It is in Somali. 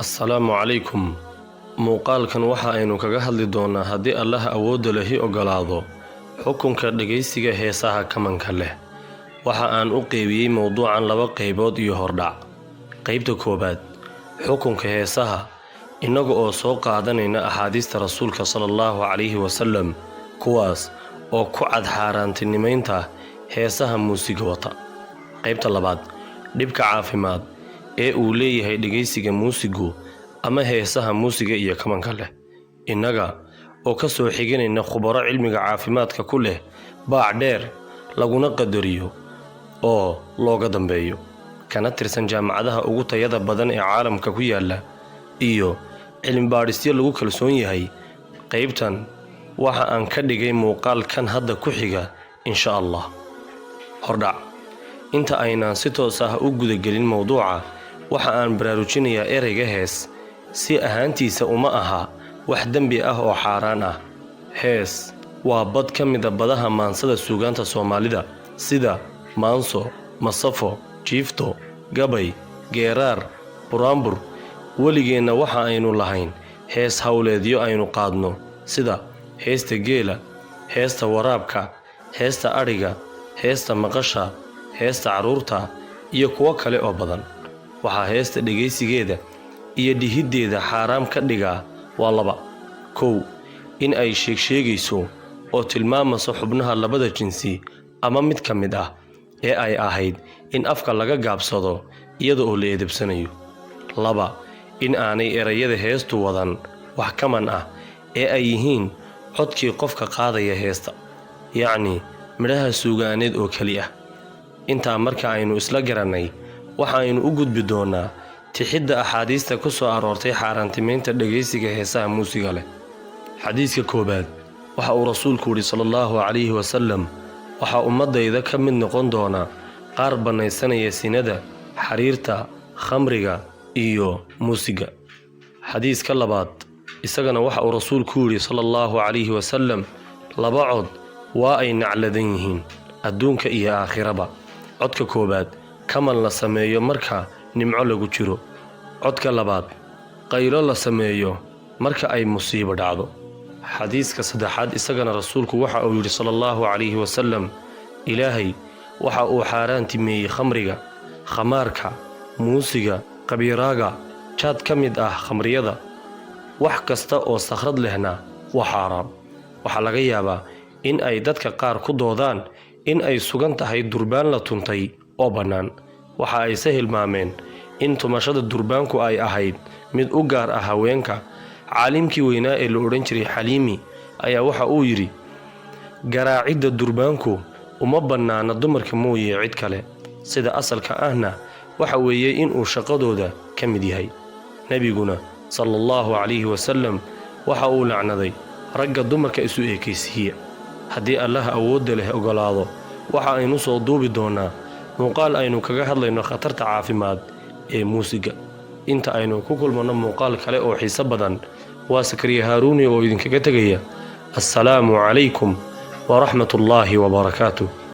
Assalaamu calaykum. Muuqaalkan waxa aynu kaga hadli doonaa, haddii Allaha awoodda lehi oggolaado, xukunka dhegaysiga heesaha kamanka leh. Waxa aan u qeybiyey mowduucan laba qaybood iyo hordhac. Qaybta koowaad, xukunka heesaha, innaga oo soo qaadanayna axaadiista Rasuulka sala Allahu calayhi wasalam, kuwaas oo ku cad xaaraantinimaynta heesaha muusiga wata. Qaybta labaad, dhibka caafimaad ee uu leeyahay dhegaysiga muusigu ama heesaha muusiga iyo kamanka leh, innaga oo ka soo xiganayna khubaro cilmiga caafimaadka ku leh baac dheer, laguna qadariyo oo looga dambeeyo, kana tirsan jaamacadaha ugu tayada badan ee caalamka ku yaala iyo cilmibaadhisyo lagu kalsoon yahay. Qaybtan waxa aan ka dhigay muuqaalkan hadda ku xiga, insha Allah. Hordhac. Inta aynaan si toos ah u gudagelin mowduuca, waxa aan baraarujinayaa ereyga hees si ahaantiisa uma aha wax dembi ah oo xaaraan ah. Hees waa bad ka mida badaha maansada suugaanta Soomaalida, sida maanso, masafo, jiifto, gabay, geeraar, buraanbur. Weligeenna waxa aynu lahayn hees howleedyo aynu qaadno, sida heesta geela, heesta waraabka, heesta adhiga, heesta maqasha, heesta carruurta iyo kuwo kale oo badan. Waxaa heesta dhegaysigeeda iyo dhihiddeeda xaaraam ka dhigaa waa laba: kow, in ay sheegsheegayso oo tilmaamayso xubnaha labada jinsi ama mid ka mid ah ee ay ahayd in afka laga gaabsado iyada oo la edebsanayo; laba, in aanay erayada heestu wadan wax kaman ah ee ay yihiin codkii qofka qaadaya heesta, yacni midhaha suugaaneed oo keli ah. Intaa marka aynu isla garannay, waxa aynu u gudbi doonnaa tixidda axaadiista ku soo aroortay xaaraantimaynta dhegaysiga heesaha muusiga leh. Xadiiska koowaad, waxa uu Rasuulku yidhi sala Allahu calayhi wasalam: "Waxaa ummaddayda ka mid noqon doona qaar bannaysanaya sinada, xariirta, khamriga iyo muusiga." Xadiiska labaad isagana waxa uu Rasuulku yidhi sala Allahu calayhi wasalam: "Laba cod waa ay nacladan yihiin adduunka iyo aakhiraba. Codka koowaad, kaman la sameeyo marka nimco lagu jiro. Codka labaad, qaylo la sameeyo marka ay musiibo dhacdo." Xadiiska saddexaad isagana Rasuulku waxa uu yidhi sala Allahu calayhi wasalam: "Ilaahay waxa uu xaaraantimeeyey khamriga, khamaarka, muusiga, qabiiraaga, jaad ka mid ah khamriyada. Wax kasta oo sakhrad lehna waa xaaraam." Waxaa laga yaabaa in ay dadka qaar ku doodaan in ay sugan tahay durbaan la tuntay oo bannaan. Waxa ayse hilmaameen in tumashada durbaanku ay ahayd mid u gaar ah haweenka. Caalimkii weynaa ee la odhan jiray Xaliimi ayaa waxa uu yidhi: "Garaacidda durbaanku uma bannaana dumarka mooye cid kale. Sida asalka ahna waxa weeye inuu shaqadooda ka mid yahay." Nebiguna sala Allahu calayhi wasalam waxa uu lacnaday ragga dumarka isu eekaysiiya. Haddii Allaha awoodda leh oggolaado, waxa aynu soo duubi doonnaa muuqaal aynu kaga hadlayno khatarta caafimaad ee muusiga. Inta aynu ku kulmanno muuqaal kale oo xiiso badan, waa Sakariya Haaruuni oo idinkaga tegaya. Assalaamu calaykum waraxmatullaahi wabarakaatu.